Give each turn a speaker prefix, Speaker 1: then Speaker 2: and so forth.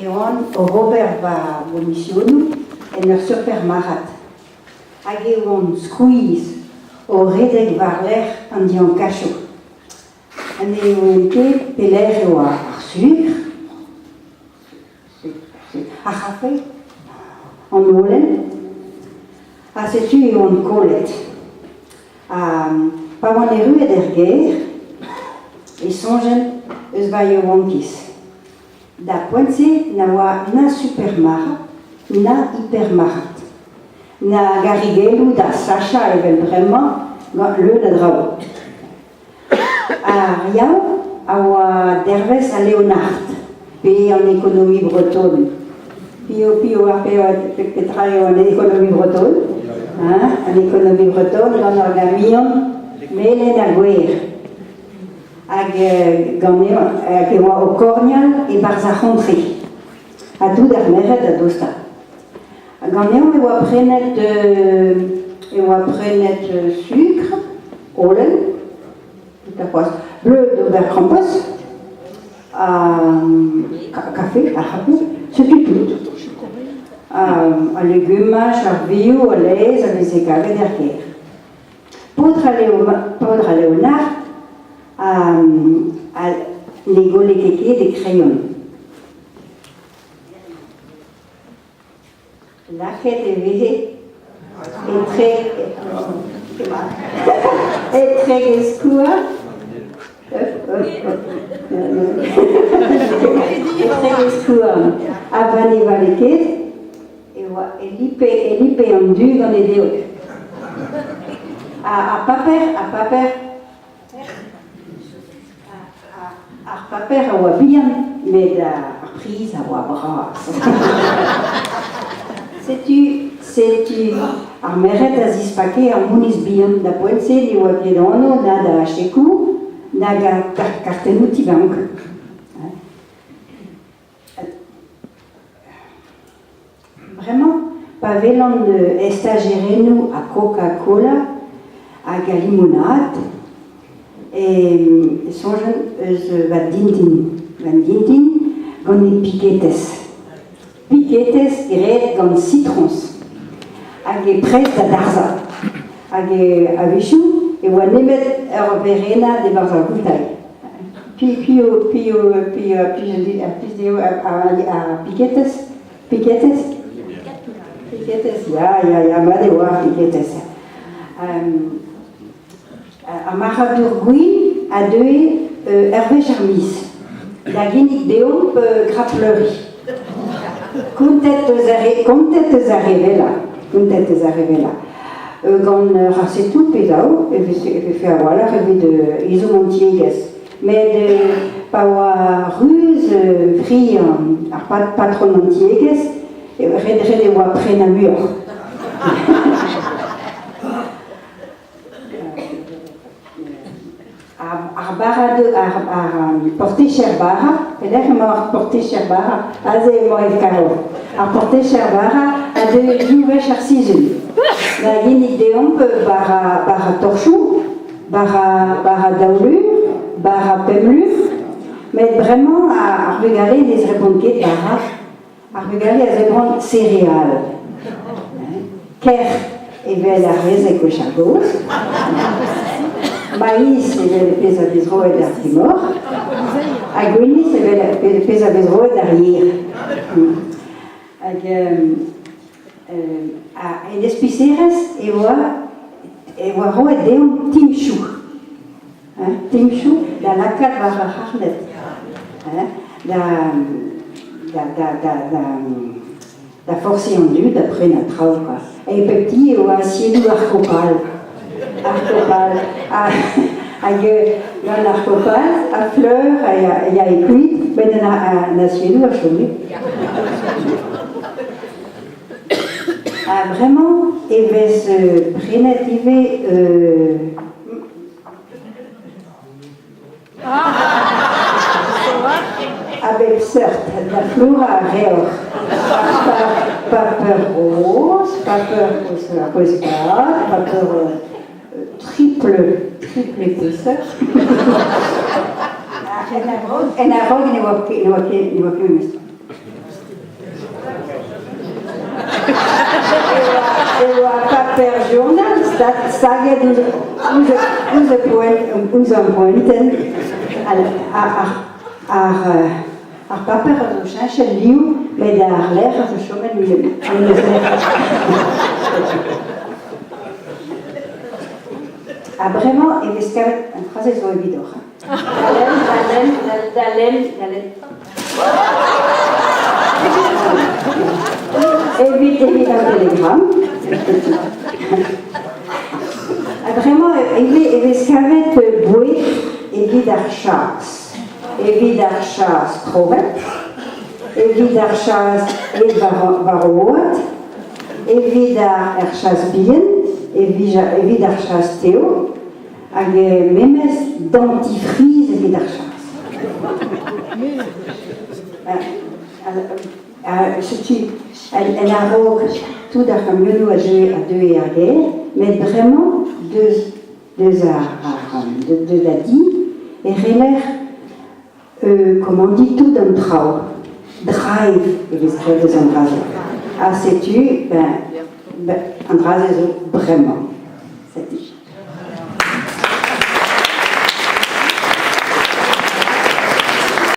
Speaker 1: e oan oc'h ober va gomisionoù en ur supermarc'had hag e oan skuizh o redek war-lerc'h an diankachoù. Ha ne oan ket pelec'h e oa ar sukr, ar c'hafe, an holen, ha setu e oan kollet. Ha pa oan erruet er gêr e soñjen eus va yaouankiz. D'ar poent-se na oa na supermarc'had na hypermarc'had, na garigelloù da sachañ evel bremañ gant leun a draoù. Ar Yaou a oa dervezh al Leonard, pe an ekonomi breton. Piv, piv oar petra eo an ekonomi breton? Hein? An ekonomi breton gant ur gamion melen ha gwer. Hag ganeomp hag e oa o kornial e-barzh ar c'hontre. Ha tout ar merc'hed a dosta. Ganeomp e oa prenet e oa prenet sukr, holen, petra c'hoazh, bleud d'ober krampouezh, ha kafe, ar c'hafe, setu tout. Al legumaj, ar vioù, al laezh a veze kavet er gêr. Paotr al Leonard a ne golle ket e kreion. Lakaet e veze etre etre e skouarn etre e skouarn ha pa ne vale ket e oa e lipe e lipe an du gant e deod. Ar paper ar paper Ar paper a oa bihan met ar priz a oa bras. Setu setu ar merc'hed a zispake ar mouniz bihan da poent-se ne oa ket anv na da chekoù nag a kartennoù ti-bank. Bremañ pa welan estajerennoù ha Coca-Cola hag al limonad e soñjan eus va dintin, va dintin gant e piketez. Piketez graet gant sitroñs hag e prest da darzhañ. Hag a-wechoù e oa nemet ur werennad e-barzh ar voutailh. Piv piv piv a plij dezho ar piketez? Piketez? Piketez, ya, ya, ya, mat eo ar piketez. Ar marc'hadour gwin a deue ur wech ar miz da ginnig deomp krapleuri. Kontet eus ar re, kontet eus ar re wellañ, kontet eus ar re wellañ. Gant rasetoù pe daou e vefe a-walc'h evit ezhomm an tiegezh. Met pa oa ruz fri ar patron an tiegezh, ret ret e oa prenañ muioc'h. Ar bara ar ar portecher bara, pelec'h emañ ar portecher bara? Aze emañ e karo. Ar portecher bara a deu div wech ar sizhun. Da ginnig deomp bara bara torchoù, bara bara daou lur, bara pemp lur. Met bremañ ar vugale ne zrebont ket bara. Ar vugale a zebront cereal. Kerc'h evel ar vezeg gwechall-gozh, maiz evel pezh a vez roet d'ar Timor, ha gwinizh evel pezh a vez roet d'ar yer. Hag en espiserezh e oa e oa roet deomp timchoù. Timchoù da lakaat war ar c'harned. Da, da, da, da, da, da forsiñ an dud da prenañ traoù kwa. E pep ti e oa asiedoù ar Copal. Ar Copal. Hag gant ar Copal, ar fleur a yae kuit, met an asiedoù a chome. Ha bremañ e vez prenet ivez A bep seurt da flourañ a reoc'h. Paper roz, paper c'hwezh-vat, paper triple, triple épaisseur. En a-raok ne oa ket ne oa ket ne oa ket memes tra. Staget ouzh ouzh ouzh ar poent ouzh ar poentenn ar ar ar ar paper a zo cheñchet liv met ar lec'h a zo chomet memes lec'h. Ha bremañ e vez kavet an dra-se zo evidoc'h.
Speaker 2: Da lenn, da lenn, da lenn, da lenn.
Speaker 1: Evit evit an telegram. Ha bremañ ivez e vez kavet boued evit ar chas. Evit ar chas krovet, evit ar chas aet war war o oad, evit ar chas bihan, evit ar chas tev, Hag memes dentifriz evit ar chas. Setu, en a-raok, tout ar c'hamionoù a deue, a deue er gêr, met bremañ, deus, deus ar, ar, deus da di, e c'heller komandiñ tout an traoù. Drive e vez graet eus an dra-se. Ha setu, ben, ben, an dra-se zo bremañ. Setu.